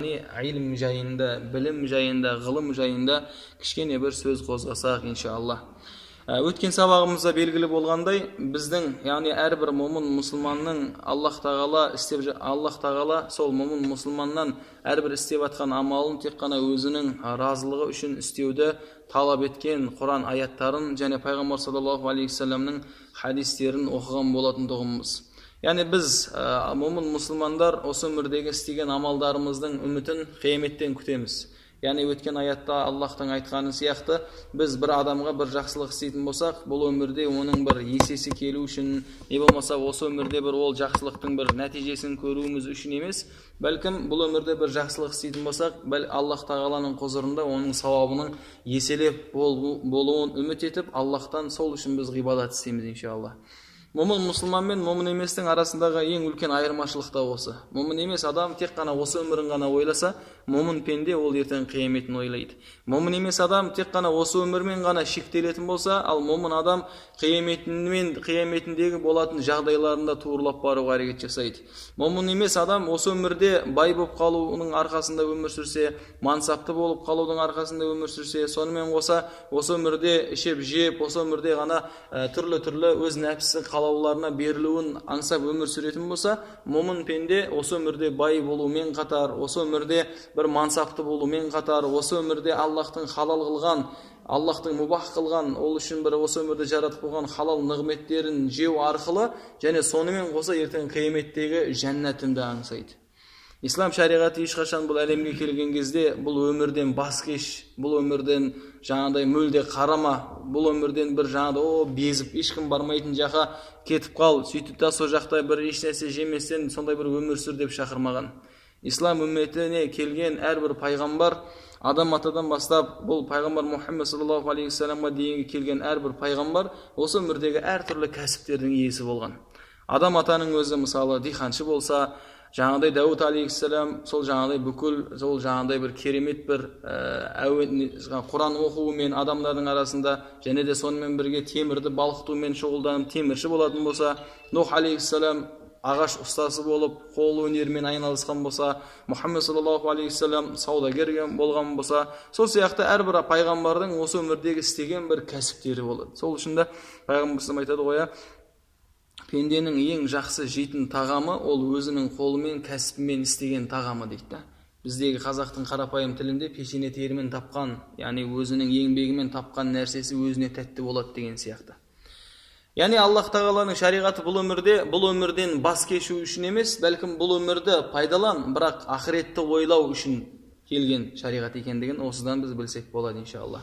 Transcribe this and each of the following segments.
Илім жайында, білім жайында, ғылым жайында кішкене бір сөз қозғасақ, иншалла. Өткен сабағымызда белгілі болғандай, біздің, яғни әрбір момын мұсылманның Аллах тағала істеп, Аллах тағала сол момын мұсылманнан әрбір істеп жатқан амалын тек қана өзінің разылығы үшін істеуді талап еткен Құран аяттарын және Пайғамбар саллаллаху алейхи уассаламның хадистерін оқыған болатын тұғынбыз. Яғни біз момын мұсылмандар осы өмірдегі істеген амалдарымыздың үмітін қияметтен күтеміз. Яғни өткен аятта Аллахтың айтқаны сияқты, біз бір адамға бір жақсылық істейтін болсақ, бұл өмірде оның бір есесі келу үшін, не болмаса осы өмірде бір ол жақсылықтың бір нәтижесін көруіміз үшін емес, бәлкім бұл өмірде бір жақсылық істейтін болсақ, Аллах тағаланың құзырында оның сауабының еселеп болуын үміт етіп, Аллахтан сол үшін біз ғибадат істейміз, иншалла. Момын мұсылман мен момын еместің арасындағы ең үлкен айырмашылық та осы. Момын емес адам тек қана осы өмірін ғана ойласа, момын пенде ол ертең қияметін ойлайды. Момын емес адам тек қана осы өмірмен ғана шектелетін болса, ал момын адам қияметімен, қияметіндегі болатын жағдайларында туырлап баруға әрекет жасайды. Момын емес адам осы өмірде бай болып қалуының арқасында өмір сүрсе, мансапты болып қалудың арқасында өмір сүрсе, сонымен қоса осы өмірде ішіп жеп, осы өмірде ғана түрлі-түрлі өз нәпсі қалауларына берілуін аңсап өмір сүретін болса, момын пенде осы өмірде бай болумен қатар, осы өмірде бір мансапты болумен қатар, осы өмірде Аллахтың халал қылған, Аллахтың мубах қылған, ол үшін бір осы өмірде жаратып қойған халал нығметтерін жеу арқылы және сонымен қоса ертең қияметтегі жәннатын да аңсайды. Ислам шариғаты ешқашан бұл әлемге келген кезде бұл өмірден бас кеш, бұл өмірден жаңағыдай мүлде қарама, бұл өмірден бір жаңағыдай о безіп ешкім бармайтын жаққа кетіп қал, сөйтіп та сол жақта бір ешнәрсе жеместен сондай бір өмір сүр деп шақырмаған. Ислам үмметіне келген әрбір пайғамбар, Адам атадан бастап бұл пайғамбар Мұхаммед саллаллаху алейхи уассаламға дейінгі келген әрбір пайғамбар осы өмірдегі әртүрлі кәсіптердің иесі болған. Адам атаның өзі мысалы диханшы болса, жаңағыдай Дәуіт алейхиссалам сол жаңағыдай бүкіл сол жаңағыдай бір керемет бір әуен Құран оқуымен адамдардың арасында және де сонымен бірге темірді балқытумен шұғылданып темірші болатын болса, Нух алейхиссалам ағаш ұстасы болып қол өнерімен айналысқан болса, Мұхаммед саллаллаху алейхи уассалам саудагер болған болса, сол сияқты әрбір пайғамбардың осы өмірдегі істеген бір кәсіптері болады. Сол үшін де пайғамбарымыз айтады ғой, пенденің ең жақсы жейтін тағамы ол өзінің қолымен, кәсібімен істеген тағамы дейді да. Біздегі қазақтың қарапайым тілінде пешене терімен тапқан, яғни өзінің еңбегімен тапқан нәрсесі өзіне тәтті болады деген сияқты. Яғни Аллах тағаланың шариғаты бұл өмірде, бұл өмірден бас кешу үшін емес, бәлкім бұл өмірді пайдалан, бірақ ақыретті ойлау үшін келген шариғат екендігін осыдан біз білсек болады, иншалла.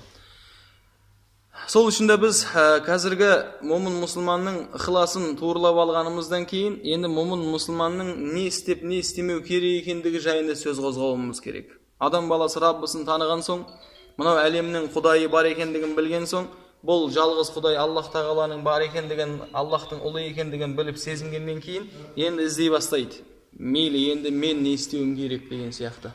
Сол үшін де біз қазіргі момын мұсылманның ықыласын туырлап алғанымыздан кейін, енді момын мұсылманның не істеп, не істемеу керек екендігі жайында сөз қозғауымыз керек. Адам баласы Раббысын таныған соң, мынау әлемнің Құдайы бар екендігін білген соң, бұл жалғыз Құдай Аллах тағаланың бар екендігін, Аллахтың ұлы екендігін біліп сезінгеннен кейін енді іздей бастайды. Мейлі енді мен не істеуім керек деген сияқты.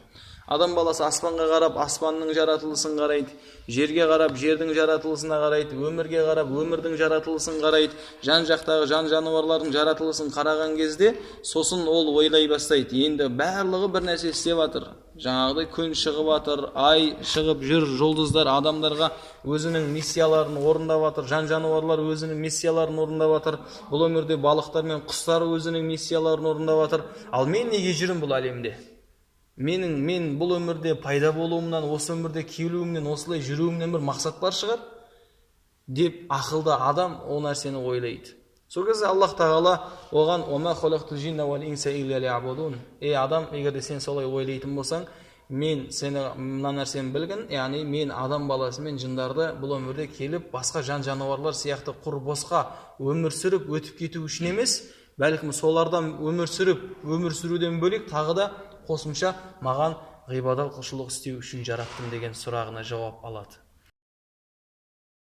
Адам баласы аспанға қарап, аспанның жаратылысын қарайды, жерге қарап, жердің жаратылысына қарайды, өмірге қарап, өмірдің жаратылысын қарайды, жан жақтағы жан жануарлардың жаратылысын қараған кезде сосын ол ойлай бастайды. Енді барлығы бір нәрсе істеп жатыр. Жаңағыдай күн шығып жатыр, ай шығып жүр, жұлдыздар адамдарға өзінің миссияларын орындап жатыр, жан жануарлар өзінің миссияларын орындап жатыр. Бұл өмірде балықтар мен құстар өзінің миссияларын орындап жатыр. Ал мен неге жүрмін бұл әлемде? Мен бұл өмірде пайда болуымнан, осы өмірде келуімнен, осылай жүруімнен бір мақсат бар шығар деп ақылды адам ол нәрсені ойлайды. Сол кезде Аллах тағала оған «Уама халақтул жинна уал инса илля лиябудун». Ей адам, егер де сен солай ойлайтын болсаң, мен сені мына нәрсені білгін, яғни мен адам баласы мен жындарды бұл өмірде келіп басқа жан жануарлар сияқты құр босқа өмір сүріп өтіп кету үшін емес, бәлкім солардан өмір сүріп, өмір сүруден бөлек тағы да қосымша маған ғибадат құлшылық істеу үшін жараттым деген сұрағына жауап алады.